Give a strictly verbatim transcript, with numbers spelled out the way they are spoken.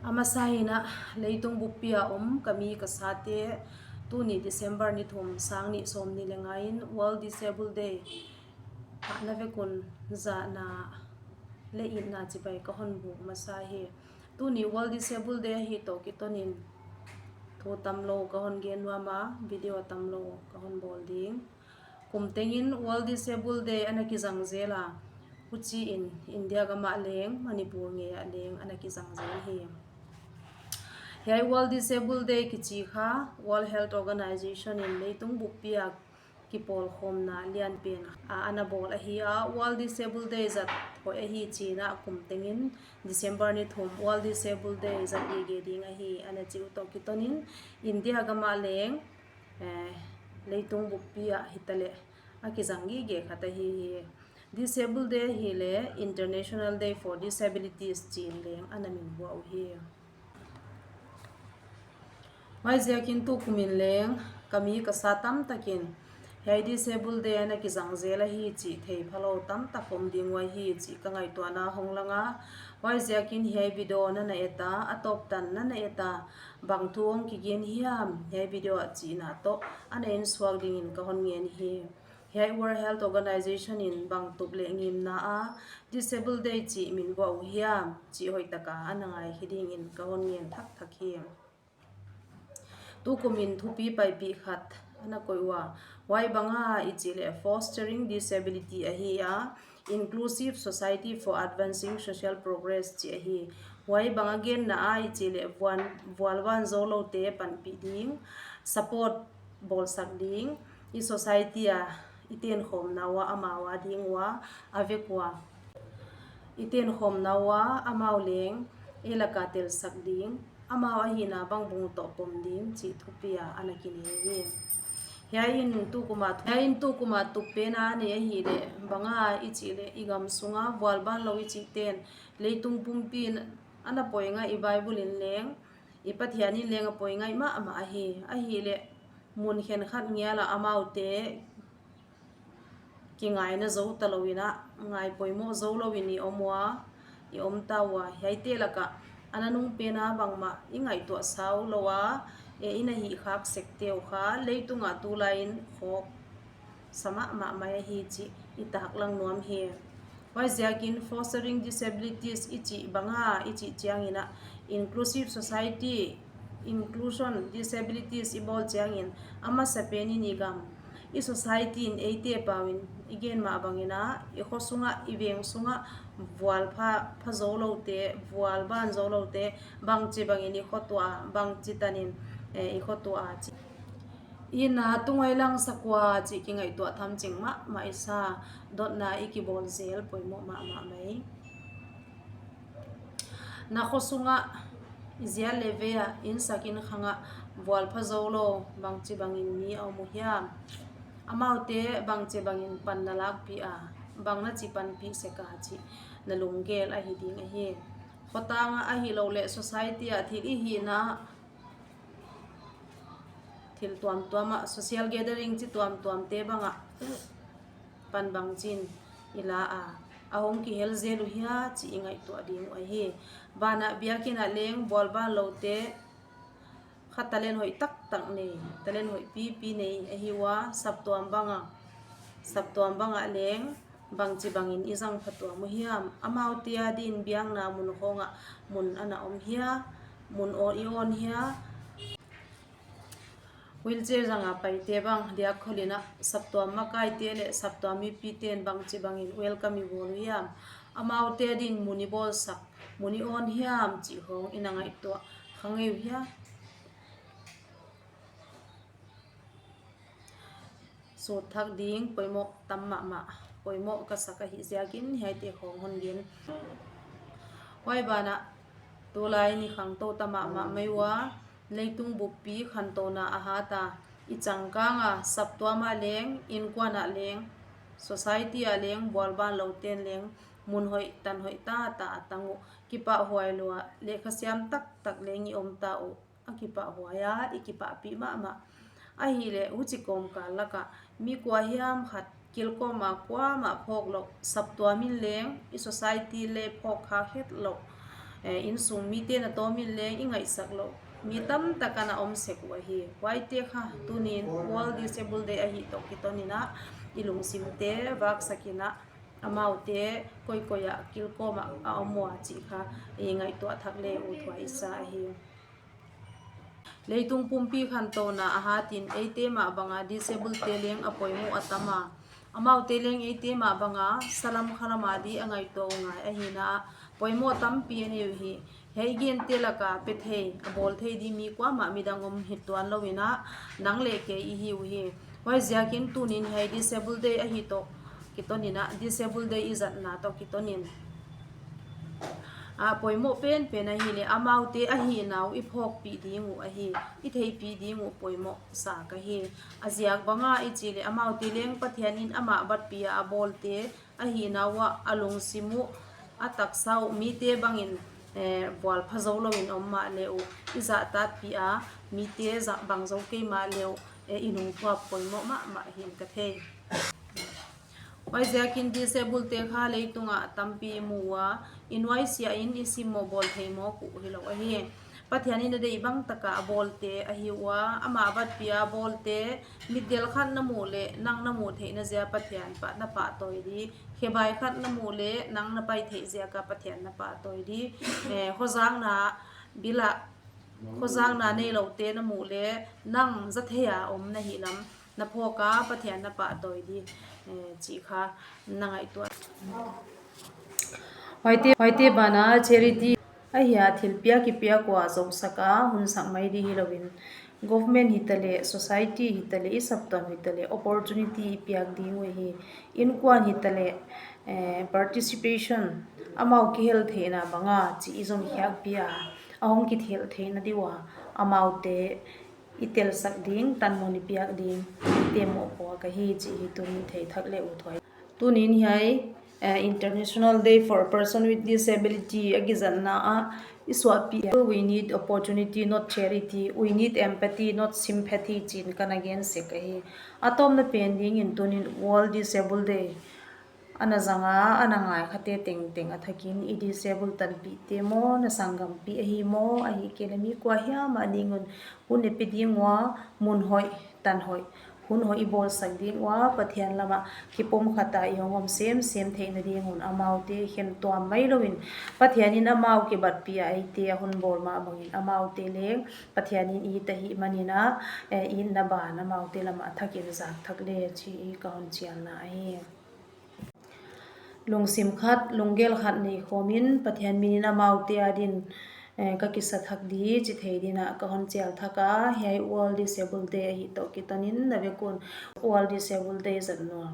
A masa in a, leitung buppi a om ka mi ka sate, tuni December ni thum, sang nih sawmnih leh nga in World Disabled Day ah na vek un zahna leh itna chibai ka hon buk masa hi. Tuni World Disabled Day ahi toh kiton in thu tamlou ka hon gen nuam a, video tamlou ka hon bawl ding. Kum teng in World Disabled Day ana kizang zel a, huchi in India gam ah leng, Manipur ngei ah leng ana kizang zel hi. Hiai World Disabled Day kichi kha World Health Organization in leitung buppi a kipawlkhawmna lianpen a ana bawl ahi a, World Disabled Day zat hoih ahi chi in a, kum teng in December ni thum World Disabled Day zat gige ding ahi ana chi uh toh kiton in India gam ah leng, eh, leitung buppi ah hitaleh a kizang gige khat ahi hi. Disabled Day hileh International Day for Disabilities chi in leng ana min buak uh hi. Huaiziak in tukum in leng ka mi ka sa tamtak in hiai Disabled Day ana kizang zel ahi chih theiphalou tamtak om ding uh ahi chih ka ngaihtuahna hong lang a. Huaiziak in hiai video na na et a, a tawp tan na na et a, bang thu hong kigen hiam hiai video ah chihna toh ana ensuak ding in ka hon ngen hi. Hiai World Health Organization in bang tup leh ngimna a Disabled Day chih min buak uh hiam chih hoihtak a ana ngaikhe ding in ka hon ngen thakthak hi. Tukum in thupi paipih khat ana koih ua, huai bang a i chih leh Fostering Disability ahi a, Inclusive Society for Advancing Social Progress chih ahi. Huai bang a genna a i chih leh vuan, vualban zouloute panpih ding, support bawlsak ding, i society a i tenkhawmna ua amau a ding ua a vek ua i tenkhawmna ua amau leng ei lak a telsak ding, amau a hihna bang bung toh pom ding chih thupi a ana kinei hi. Hiai in tukum a, hiai in tukum a tup pen a nei ahihleh bang a i chih leh i gam sung a vualban lou i chih ten leitung pumpi in ana poi ngai, i Bible in leng, i Pathian in leng a poi ngai mahmah ahi. Ahihleh mun khenkhat ngial a amaute kingaina zou talou in a, ngai poimoh zoulou in i om ua, i om ta ua, hiaite lak ah a nanung pen a bangmah i ngaihtuah sau lou a, e, i na hih khak sekte uh kha leitung a tulai in khawk sa mahmah mai ahi chih i taklang nuam hi. Huaiziak in Fostering Disabilities i chih bang a i chih chiang in a, Inclusive Society, Inclusion Disabilities i bawl chiang in a masa pen in i gam, i society in eite pau in i gen mah bang in a, i kho sung ah, i veng sung ah vualpha, pha zouloute, vualban zouloute, bangchibang in i khotuah a, bangchi tan in, eh, i khotuah a chih, i na tungoi lang sak ua chih kingaihtuah tham ching mahmah i sa, dotna i kibawl zel poimoh mahmah mai. Na kho sung ah, i zial leh vei ah, inn sak inn khang ah vualpha zoulou bangchibang in mi a om uh hiam? Amaute bangchibang in pan na lakpih a, bang na chi panpih sek a chih na lunggel ahi ding ahi. Khotang ah ahihlouhleh society ah thil i hihna, thil tuamtuam ah, social gathering chi tuamtuamte bang ah pan bangchin i la a, a hong kihel zel uh hia chih i ngaihtuah ding uh ahi. Banah biakinn ah leng vualban loute kha talent hoih taktak nei, talent hoih pipi nei ahi ua, saptuam bang ah, saptuam bang ah leng bangchibang in i zang phatuam uh hiam? Amaute a din biakna mun khawng ah mun ana om hia, mun aw i awn hia? Wheelchair zang a paite bang diak khol in a, saptuam makaite leh saptuam mipite'n bangchibang in welcome i bawl uh hiam? Amaute a din mun i bawlsak, mun i awn hiam chih khawng i na ngaihtuah kha ngei uh hia? Sut thak ding poimoh tam mahmah, poimoh ka sak ahih ziakin hiaite khawng hon gen. Huai banah tulai in i khangtou ta mahmah mai ua, leitung buppi khantouhna a hat a, i changkang a, saptuam ah leng, innkuan ah leng, society ah leng, vualban lote'n leng mun hoih, tan hoih taktak a tang uh. Kipahhuai lua, lehkha siam taktak leng i om ta uh, a kipahhuai a, i kipahpih mahmah. Ahihleh huchi kawmkal lak ah mi kua hiam khat kilkawm a kuamah phawk louh, saptuam in leng, i society leh phawk khak het louh, Eh, innsung mite na tawm in leng i ngaihsak louh mi tamtak ana om sek uh ahi. Huaite kha tunin World Disabled Day ahih toh kitonin ah i lungsimte vaksak in ah amaute koikoi ah kilkawm ah a om ua chih kha i ngaihtuah thak le uthuai i sa ahi. Leitung pumpi khantouna a hat in eite mah bang a disabled te leng a poimoh a tam a, amaute leng eite mah bang a salam khalam a di a ngaihtuah uh ngai ahi in ah poimoh tampi a nei uhi. Hiai i gente lak a pe thei, a bawl thei di mi kuamah midang om hi tuan lou in ah nang leh kei i hi uhi. Huaiziakin tunin hiai Disabled Day ahih toh kitonin ah, Disabled Day i zatna toh kitonin a poimoh penpen ahih leh amaute ahihna uh i phawkpih ding uh ahi, i theihpih ding uh poimoh sa ka hi. A ziak bang a i chih leh amaute leng Pathian in amah batpih a a bawlte ahihna uah a lungsim uh, a taksa uh mite bang in, eh, bual pha zou lou in om mahle uh, i zahtakpih a mite zah bang zou kei mahle uh, eh, i nungphuap poimoh mahmah hi'n ka thei. Huaiziakin disabled te kha leitung ah tampi i mu ua, i nuaisiah in i simmoh bawl thei mawk uh hilou ahi. Pathian in a deih bang tak a a bawlte ahi ua, amah batpih a a bawlte, mitdel khat na muh leh nang na muh theihna ziak a Pathian pa na pahtawi di, khebai khat na muh leh nang na pai theih ziak a Pathian na pahtawi di, eh, khozakna bil ah khozakna neiloute na muh leh nang za thei a om na hihlam na phawk a Pathian na pahtawi di, eh, chih kha na ngaihtuah. Huaite, huaite ban a charity ahi a, thilpiak i piak ua zousak a hunsak mai di hilou in, government hitaleh, society hitaleh, i saptuam hitaleh opportunity i piak ding uh ahi. Innkuan hitaleh, eh, participation, amau kihel theihna bang a chih i zong khiakpih a, a hong kihel theihna di ua amaute i telsak ding, tanmun i piak ding i te mohpuak ahi chih hi tunin thei thak le uthuai. Tunin hiai, eh, International Day for Person with Disability a kizatna ah i suahpih, "We need opportunity, not charity. We need empathy, not sympathy," chi'n ka na gen sek ahi. A tawpna pen dingin tunin World Disabled Day ana zang a, ana ngai khate tengteng a thakin i disabled tanpihte maw, na sanggampih ahi maw, ahihkeileh mi kuahiam a ding un hun i pe ding ua, mun hoih, tan hoih, hun hoih i bawlsak ding ua, Pathian lam ah kipumkhat a i hong om semsem theihna ding un amaute khentuam mai lou in, Pathian in amau kibatpih a eite a hon bawl mah bang in amaute leng Pathian in i it ahih manin ah, eh, i itna ban amaute lam ah thak in zak thak le chih i ka hon chialna ahi. Lungsim khat, lunggel khat nei khawm in Pathian min in amaute adin, eh, ka kisa thak di chi thei dingin ka hon chial thak a, hiai World Disabled Day ahih toh kitonin na vek un World Disabled Day zat nuam.